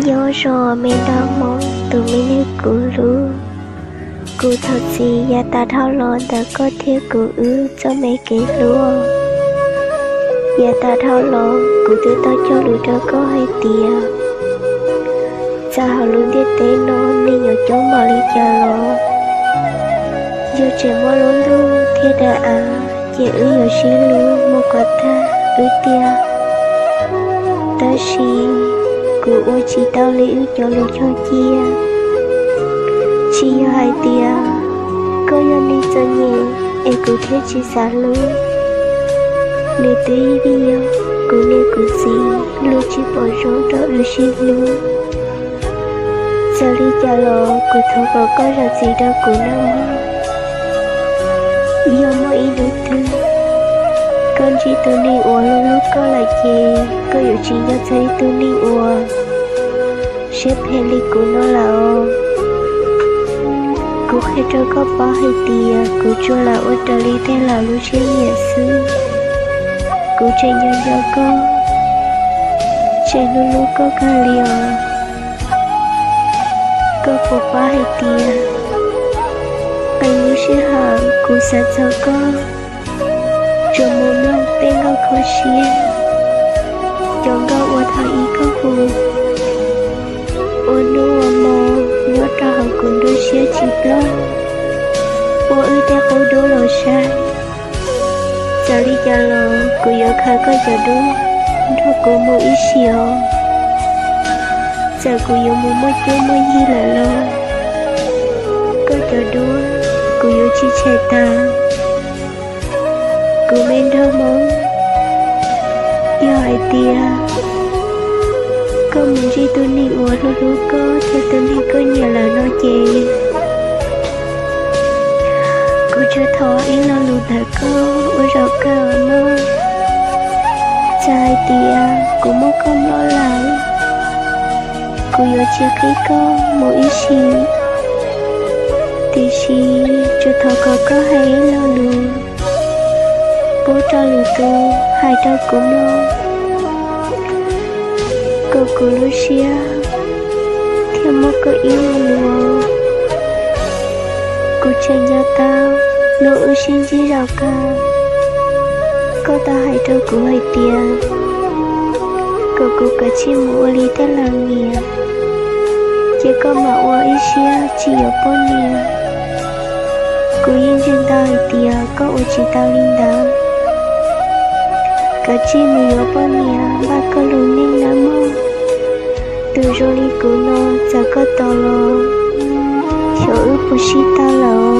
Nyob zoo me nraug Hmoob tus me neeg kuv hlub, kuv thov txim yav tas dhau los ntawm koj thiab kuv wb txoj me kev hlub. Yav tas dhau los kuv twb tau cog lus rau koj hais tias, txawm hauv lub ntiaj teb no neeg yuav coob npaum li cas los, yog tseem muaj lub ntuj thiab daim av, ces wb yuav sib hlub mus kom tag wb tiag. Tab sis kuv ua tsis tau li wb cov lus cog cia. Tsis yog hais tias koj yog neeg txom nyem es kuv thiaj tsis xav hlub. Nws twb vim yog kuv niam kuv txiv luag tsis pom zoo rau wb sib hlub. Txawm li cas los kuv thov kom koj zam txim rau kuv nawb mog. Yog muaj ib hnub twg koj ntsib tus neeg uas hlub hlub koj lawm ces koj yuav tsis nco txog ib tug neeg uas siab phem li kuv no lawm. Kuv qhia rau koj paub hais tias kuv tsuas lam ua raws li tej laus lub siab nyiam xwb. Kuv tseem nco nco koj, tseem hlub hlub koj kawg li os. Koj puas paub hais tias qee lub sij hawm kuv xav txog koj, tsuas mus mloog tej nkauj kho siab, cov nkauj uas thaum ub koj hu, ua hnub ua hmo nyob rau hauv kuv nruab siab tsis ploj, ua wb tej qub dub los saib. Txawm li cas los kuv yuav khaws koj cov duab nrog kuv mus ib sim os. Txawm kuv yuav mus muaj cuab muaj yig lawm los koj cov duab kuv yuav tsis tshem tag. Kuv me nraug Hmoob, yog hais tias koj mus ntsib tus neeg uas hlub hlub koj thiab tus neeg koj nyiam lawm no ces kuv tsuas thov ib lo lus ntawm koj ua zaum kawg mog. Txawm hais tias kuv muab koj nploj lawm, kuv yuav tsis qhib koj mus ib sim, tiam sis tsuas thov kom koj hais ib lo lus pub rau lwm tus hais rau kuv mloog, kom kuv lub siab thiaj muaj koj ib lo lus. Kuv tseem nco tau hnub wb sib ntsib zaum kawg, koj tau hais rau kuv hais tias kom kuv kav tsij mus ua li tej laus nyiam, ces koj mam ua ib siab tsis yuav poj niam. Kuv yeej ntseeg tau hais tias koj ua tsis tau li ntawd. Kav tsij mus yuav poj niam npaj koj lub neej nawb mog. Tus zoo li kuv no txawm koj tos los xyov wb puas sib tau lawm.